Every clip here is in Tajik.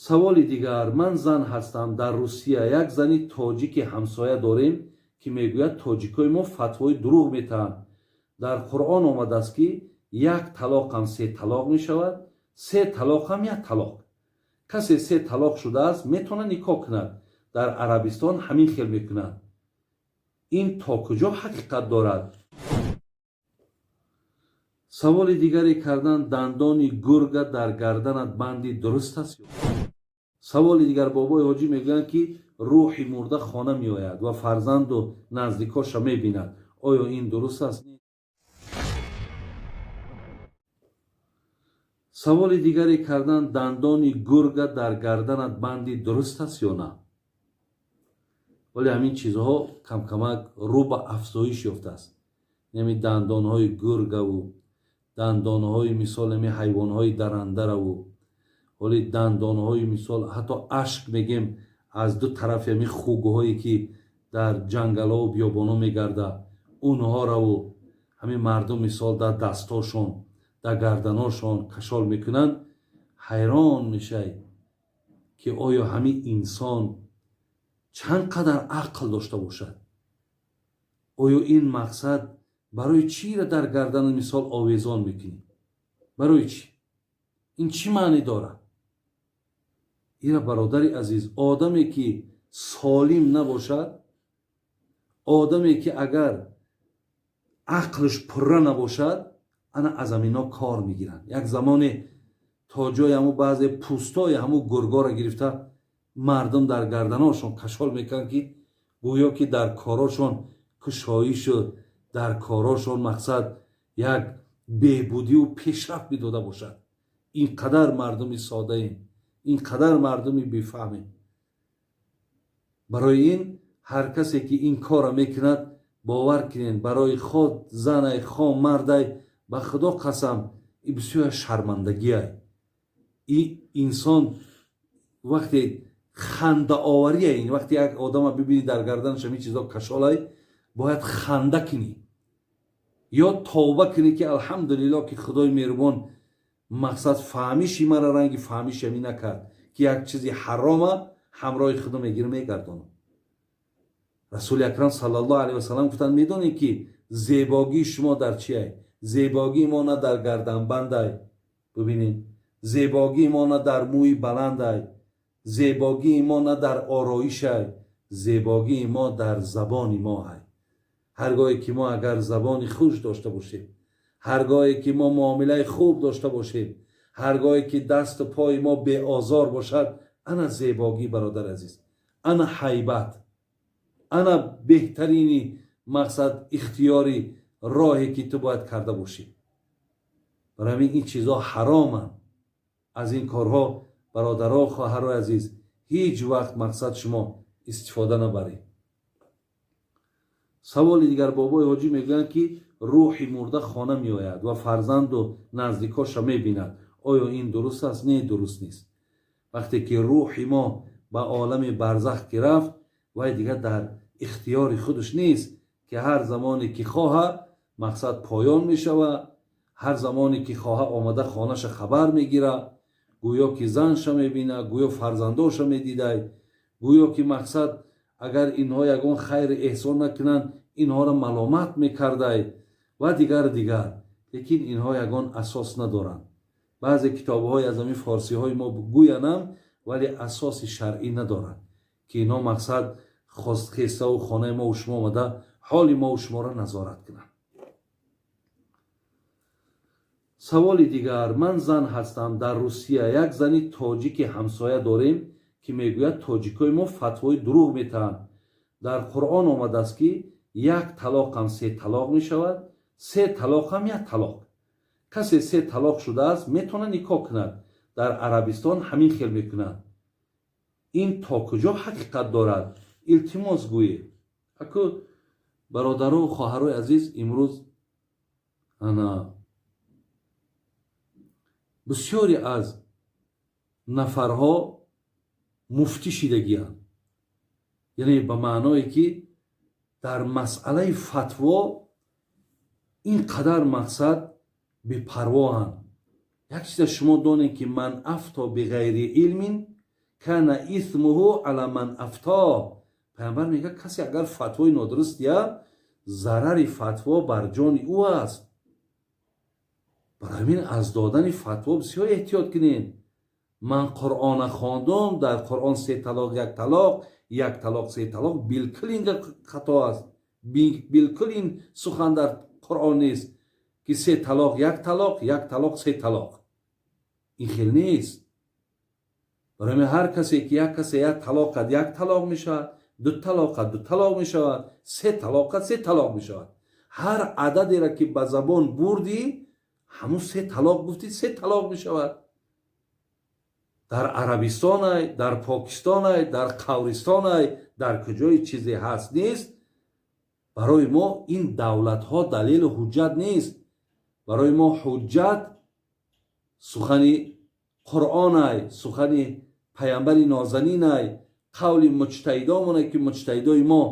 Саволи дигар: ман зан ҳастам, дар Русия як зани тоҷики ҳамсоя дорем, ки мегӯяд, тоҷикои мо фатвои дурӯғ метаҳанд. Дар Қуръон омадааст, ки як талоқам се талоқ мешавад, се талоқам як талоқ. Касе се талоқ шудааст, метавонад никоҳ кунад. Дар Арабистон ҳамин хел мекунанд. Ин то куҷо ҳақиқат дорад? Саволи дигаре кардан: дандони гурга дар гарданат банди, дуруст аст? Саволи дигар: бобои ҳоҷӣ мегӯянд, ки рӯҳи мурда хона меояд ва фарзанду наздикоша мебинад. Оё ин дуруст аст? Саволи дигаре кардан: дандони гурга дар гарданат банди, дуруст аст ё на? Вале ҳамин чизҳо камкамак рӯ ба афзоиш ёфтааст. Нами дандонҳои гургаву дандонҳои, мисол, ами ҳайвонҳои дарандараву ҳоли дандонҳои, мисол, ҳатто ашк мегем, аз ду тарафи ами хугҳое, ки дар ҷангалову биёбоно мегарда, унҳораву ҳамин мардум, мисол, дар дастошон, дар гарданошон кашол мекунанд. Ҳайрон мешай, ки оё ҳамин инсон чанд қадар ақл дошта бошад? Оё ин мақсад барои чиро дар гардана, мисол, овезон мекунӣ? Барои чӣ? Ин чӣ маънӣ дорад? Ира, бародари азиз, одаме ки солим набошад, одаме ки агар ақлш пурра набошад, ана аз амино кор мегиранд. Як замоне то ҷои ҳаму баъзе пӯстои ҳаму гургоро гирифта, мардум дар гарданошон кашол мекунанд, ки гӯё ки дар корошон кушоишу дар корошон, мақсад, як беҳбудию пешрафт медода бошад. Ин қадар мардуми содаем, ин қадар мардуми бефаҳмем. Барои ин ҳар касе ки ин корро мекунад, бовар кунед, барои худ, занай, хо мардай, ба Худо қасам, и бисёр шармандагиай. И инсон вақте хандаовария, ин вақте як одама бибинӣ, дар гарданаш ҳамин чизо кашолай, бояд ханда кунӣ ё тавба кунӣ, ки алҳамдулилло, ки Худои меҳрубон, мақсад, фаҳмиши мара ранги фаҳмиши ҳамин накард, ки як чизи ҳарома ҳамроҳи худо мегирам, мегардонам. Расули акрам саллаллоҳу алайҳи васалам гуфтанд: медонед, ки зебогии шумо дар чиай? Зебогии мо на дар гарданбандай, бибинед, зебогии мо на дар мӯи баландай, зебогии мо на дар ороишай, зебогии мо дар забони мо ай. Ҳар гоҳе ки мо агар забони хуш дошта бошем, ҳар гоҳе ки мо муомилаи хуб дошта бошем, ҳар гоҳе ки дасту пои мо беозор бошад, ана зебогӣ, бародар азиз, ана ҳайбат, ана беҳтарини, мақсад, ихтиёри роҳе, ки ту бояд карда бошӣ. Барои ҳамин ин чизҳо ҳароманд. Аз ин корҳо, бародаро, хоҳарои азиз, ҳеҷ вақт, мақсад, шумо истифода набаред. Саволи дигар: бобои ҳоҷӣ мегӯянд, ки рӯҳи мурда хона меояд ва фарзанду наздикоша мебинад. Оё ин дуруст аст? Не, дуруст нест. Вақте ки рӯҳи мо ба олами барзах ки рафт, вай дигар дар ихтиёри худаш нест, ки ҳар замоне ки хоҳа, мақсад, поён мешавад, ҳар замоне ки хоҳа, омада хонаша хабар мегира, гӯё ки занша мебина, гӯё фарзандоша медидай, гӯё ки, мақсад, агар инҳо ягон хайри эҳсон накунанд, инҳоро маломат мекардай ва дигар дигар. Лекин инҳо ягон асос надоранд. Баъзе китобҳои аз ҳамин форсиҳои мо гӯянам, вале асоси шаръӣ надоранд, ки инҳо, мақсад, хеставу хонаи мову шумо омада, ҳоли мову шуморо назорат кунанд. Саволи дигар: ман зан ҳастам, дар Русия як зани тоҷики ҳамсоя дорем, ки мегӯяд, тоҷикои мо фатвои дурӯғ метаҳанд. Дар Қуръон омадааст, ки як талоқам се талоқ мешавад, се талоқам як талоқ. Касе се талоқ шудааст, метавонад никоҳ кунад. Дар Арабистон ҳамин хел мекунанд. Ин то куҷо ҳақиқат дорад? Илтимос гӯед. Аку, бародару хоҳарои азиз, имрӯз ана бисёре аз нафарҳо муфтӣ шидагианд, яъне ба маъное ки дар масъалаи фатво ин қадар, мақсад, бепарвоҳанд. Як чиза шумо донед, ки ман афто биғайри илмин. Кана исмуҳу ала ман афто. Пайғамбар мегӯяд, касе агар фатвои нодуруст диҳад, зарари фатво бар ҷони ӯ аст. Барои ҳамин аз додани фатво бисёр эҳтиёт кунед. Ман Қуръона хондум, дар Қуръон се талоқ, як талоқ, як талоқ, се талоқ, билкул ин хато аст. Билкул ин сухан дар Қуръон нест, ки се талоқ, як талоқ, як талоқ, се талоқ. Ин хел нест. Барои ҳамин ҳар касе ки як касе як талоқ кард, як талоқ мешавад, ду талоқ кард, ду талоқ мешавад, се талоқ кард, се талоқ мешавад. Ҳар ададеро ки ба забон бурдӣ, ҳамун се талоқ гуфтӣ, се талоқ мешавад. Дар Арабистонай, дар Покистонай, дар Қавристонай, дар куҷои чизе ҳаст нест. Барои мо ин давлатҳо далелу ҳуҷҷат нест. Барои мо ҳуҷҷат сухани Қуръонай, сухани паямбари нозанинай, қавли муҷтаҳидомоне, ки муҷтаҳидои мо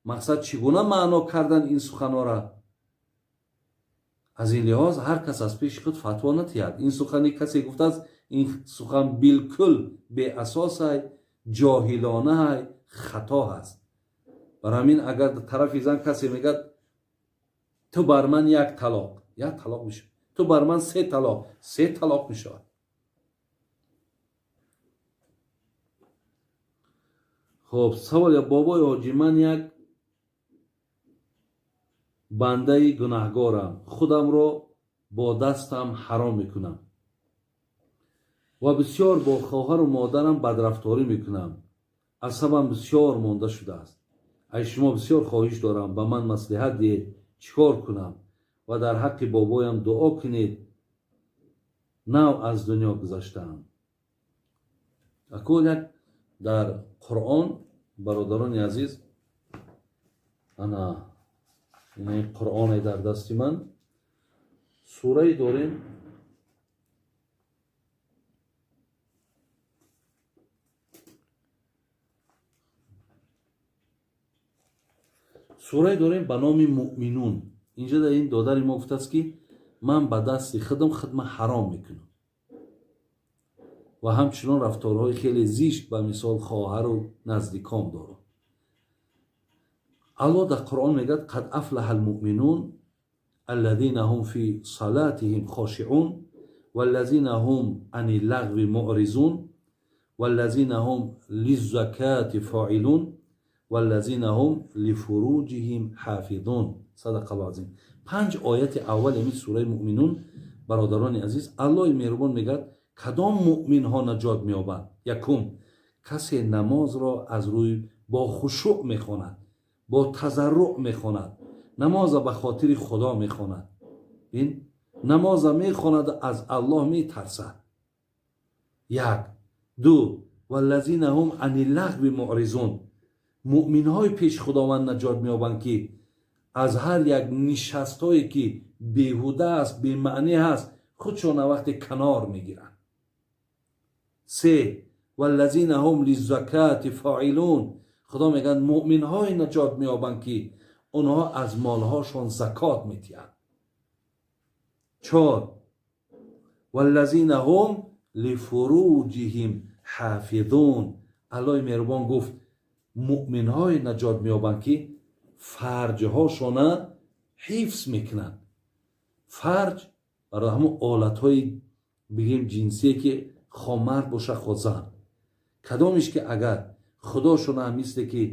мақсад чӣ гуна маъно кардан ин суханҳоро. Аз ин лиҳоз ҳар кас аз пеши худ фатво натиҳад. Ин сухани касе гуфтааст, ин сухан билкул беасосай, ҷоҳилонаай, хато ҳаст. Барои ҳамин агар тарафи зан касе мегӯяд, ту бар ман як талоқ, як талоқ мешавад, ту бар ман се талоқ, се талоқ мешавад. Хоб, савол: бобои ҳоҷӣ, ман як бандаи гунаҳгорам, худамро бо дастам ҳаром мекунам ва бисёр бо хоҳару модарам бадрафторӣ мекунам. Асабам бисёр монда шудааст. Аз шумо бисёр хоҳиш дорам, ба ман маслиҳат диҳед, чӣ кор кунам ва дар ҳаққи бобоям дуо кунед, нав аз дунё гузаштаам. Акун як дар Қуръон, бародарони азиз, ана ин Қуръоне дар дасти ман, сурае дорем, сурае дорем ба номи Муъминун. Инҷа дар ин додари мо гуфтааст, ки ман ба дасти худам хидма ҳаром мекунам ва ҳамчунон рафторҳои хеле зишт ба мисол хоҳару наздикон дорам. Аллоҳ дар Қуръон мегӯяд: қад афлаҳа алмуъминун аллазина ҳум фи салатиҳим хошиъун валлазина ҳум ани лағви муъризун валлазина ҳум лиззакати фоилун валлазина ҳум лифуруҷиҳим ҳофизун. Садақа азим. 5 ояти аввали ин сураи Муъминун, бародарони азиз, Аллоҳи меҳрубон мегӯяд, кадом муъминҳо наҷот меёбанд? Якум, касе намозро аз рӯи бо хушӯъ мехонад, бо тазарруъ мехонад, намоза ба хотири Худо мехонад, бин, намоза мехонад, аз Аллоҳ метарсад. Як. Ду, валлазина ҳум ани лағви муъризун. Муъминҳои пеши Худованд наҷот меёбанд, ки аз ҳар як нишастҳое ки беҳуда аст, бемаънӣ ҳаст, худшона вақте канор мегиранд. Се, валлазина ҳум лиззакати фоилун. Худо мегӯяд, муъминҳое наҷот меёбанд, ки онҳо аз молҳошон закот медиҳанд. Чор, валлазина ҳум лифуруҷиҳим ҳофизун. Аллоҳи меҳрубон гуфт, муъминҳое наҷот меёбанд, ки фарҷҳошона ҳифз мекунанд. Фарҷ барои ҳамон олатҳои бигем ҷинсие, ки хо мард боша, хо зан, кадомеш ки агар худошона, мисле ки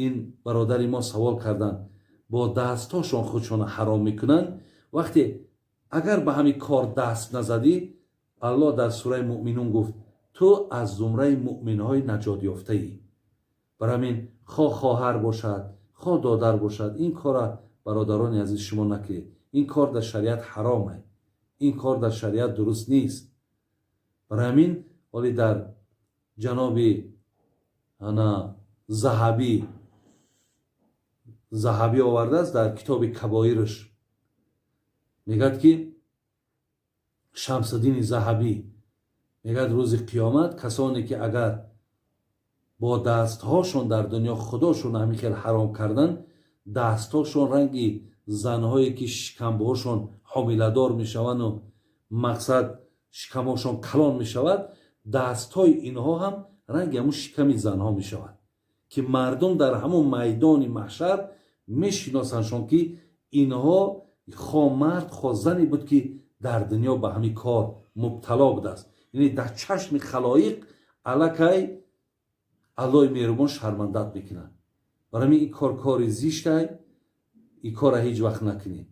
ин бародари мо савол карданд, бо дастҳошон худшона ҳаром мекунанд, вақте агар ба ҳамин кор даст назадӣ, Аллоҳ дар сураи Муъминун гуфт, ту аз зумраи муъминҳои наҷотёфтаӣ. Барои ҳамин хо хоҳар бошад, хо додар бошад, ин кора, бародарони азиз, шумо накунед. Ин кор дар шариат ҳаром аст, ин кор дар шариат дуруст нест. Барои ҳамин ҳоли дар ҷаноби ана Заҳабӣ овардааст дар китоби Кабоирш, мегӯяд ки Шамсуддини Заҳабӣ мегӯяд, рӯзи қиёмат касоне ки агар бо дастҳошон дар дунё худошон ҳамин хел ҳаром кардан, дастҳошон ранги занҳое ки шикамбоҳошон ҳомиладор мешаванду мақсад шикамҳошон калон мешавад, дастҳои инҳо ҳам Ранги ҳамун шиками занҳо мешавад, ки мардум дар ҳамун майдони маҳшар мешиносандшон, ки инҳо хо мард, хо зане буд, ки дар дунё ба ҳамин кор мубтало будааст. Яъне дар чашми халоиқ аллакай Аллоҳи меҳрубон шармандат мекунад. Барои ҳамин ин кор кори зиштай, ин корра ҳеҷ вақт накунед.